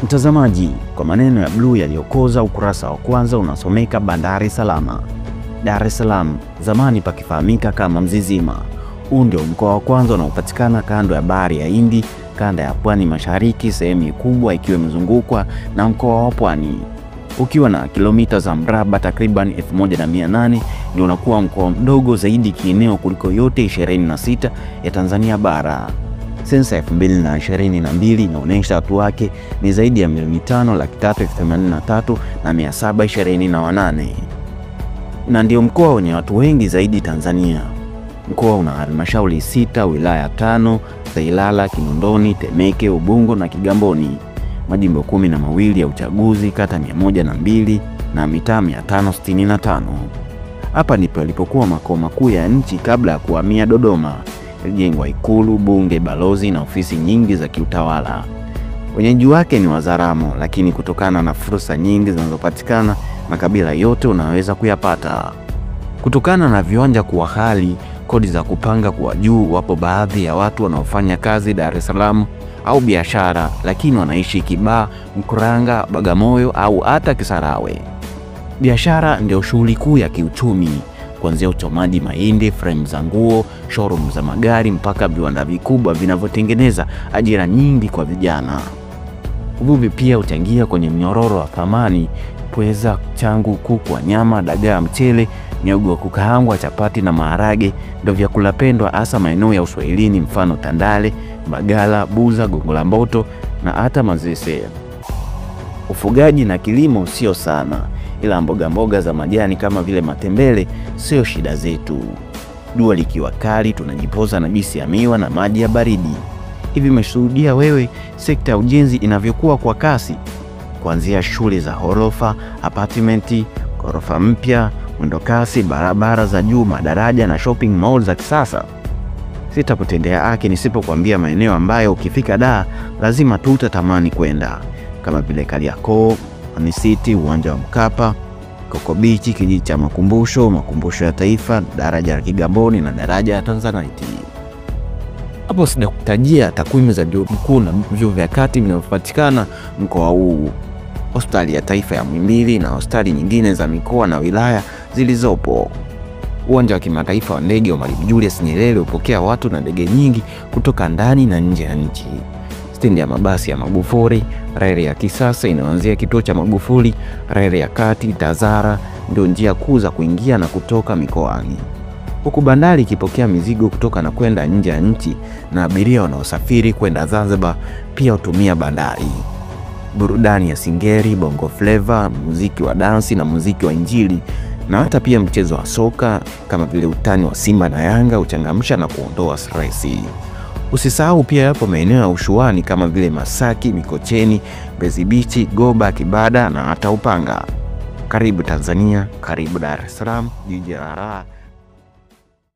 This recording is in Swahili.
Mtazamaji, kwa maneno ya bluu yaliyokoza ukurasa wa kwanza unasomeka Bandari Salama. Dar es Salaam, zamani pakifahamika kama Mzizima. Huu ndio mkoa wa kwanza unaopatikana kando ya bahari ya Hindi, kanda ya Pwani Mashariki, sehemu kubwa ikiwa imezungukwa na mkoa wa Pwani. Ukiwa na kilomita za mraba takriban 1800, ndio unakuwa mkoa mdogo zaidi kieneo kuliko yote 26 ya Tanzania bara. Sensa 2022 inaonyesha watu wake ni zaidi ya milioni 5,383,728. Na ndio mkoa wenye watu wengi zaidi Tanzania. Mkoa una halmashauri 6, wilaya 5 za Ilala, Kinondoni, Temeke, Ubungo na Kigamboni. Majimbo 12 ya uchaguzi, kata 102 na mitaa 565. Hapa ndipo yalipokuwa makao makuu ya nchi kabla ya kuhamia Dodoma. Ilijengwa ikulu, bunge, balozi na ofisi nyingi za kiutawala. Wenyeji wake ni Wazaramo, lakini kutokana na fursa nyingi zinazopatikana, makabila yote unaweza kuyapata. Kutokana na viwanja kuwa ghali, kodi za kupanga kuwa juu, wapo baadhi ya watu wanaofanya kazi Dar es Salaam au biashara, lakini wanaishi Kibaha, Mkuranga, Bagamoyo au hata Kisarawe. Biashara ndio shughuli kuu ya kiuchumi, kuanzia uchomaji mahindi, frame za nguo, showroom za magari mpaka viwanda vikubwa vinavyotengeneza ajira nyingi kwa vijana. Uvuvi pia huchangia kwenye mnyororo wa thamani: pweza, changu, kuku wa nyama, dagaa, mchele, mihogo wa kukaangwa, chapati na maharage ndio vyakula pendwa hasa maeneo ya Uswahilini, mfano Tandale, Mbagala, Buza, Gongo la Mboto na hata Mazese. Ufugaji na kilimo sio sana, ila mboga mboga za majani kama vile matembele sio shida zetu. Jua likiwa kali tunajipoza na juisi ya miwa na maji ya baridi. Hivi umeshuhudia wewe sekta ya ujenzi inavyokuwa kwa kasi? Kuanzia shule za ghorofa, apartmenti, ghorofa mpya, mwendokasi, barabara za juu, madaraja na shopping mall za kisasa. Sitakutendea haki nisipokuambia maeneo ambayo ukifika Dar lazima tu utatamani kwenda, kama vile Kariakoo, Amani City, uwanja wa Mkapa, Coco Beach, kijiji cha Makumbusho, Makumbusho ya Taifa, daraja la Kigamboni na daraja ya Tanzanite. Hapo sijakutajia takwimu za vyuo vikuu na vyuo vya kati vinavyopatikana mkoa huu, hospitali ya taifa ya Muhimbili na hospitali nyingine za mikoa na wilaya zilizopo. Uwanja wa kimataifa wa ndege wa Mwalimu Julius Nyerere hupokea watu na ndege nyingi kutoka ndani na nje ya nchi. Stendi ya mabasi ya Magufuli, reli ya kisasa inayoanzia kituo cha Magufuli, reli ya kati, Tazara ndio njia kuu za kuingia na kutoka mikoani, huku bandari ikipokea mizigo kutoka na kwenda nje ya nchi, na abiria wanaosafiri kwenda Zanzibar pia hutumia bandari. Burudani ya singeli, bongo flava, muziki wa dansi na muziki wa injili, na hata pia mchezo wa soka kama vile utani wa Simba na Yanga huchangamsha na kuondoa stresi. Usisahau pia yapo maeneo ya ushuani kama vile Masaki, Mikocheni, Mbezi Beach, Goba, Kibada na hata Upanga. Karibu Tanzania, karibu Dar es Salaam, jiji la raha.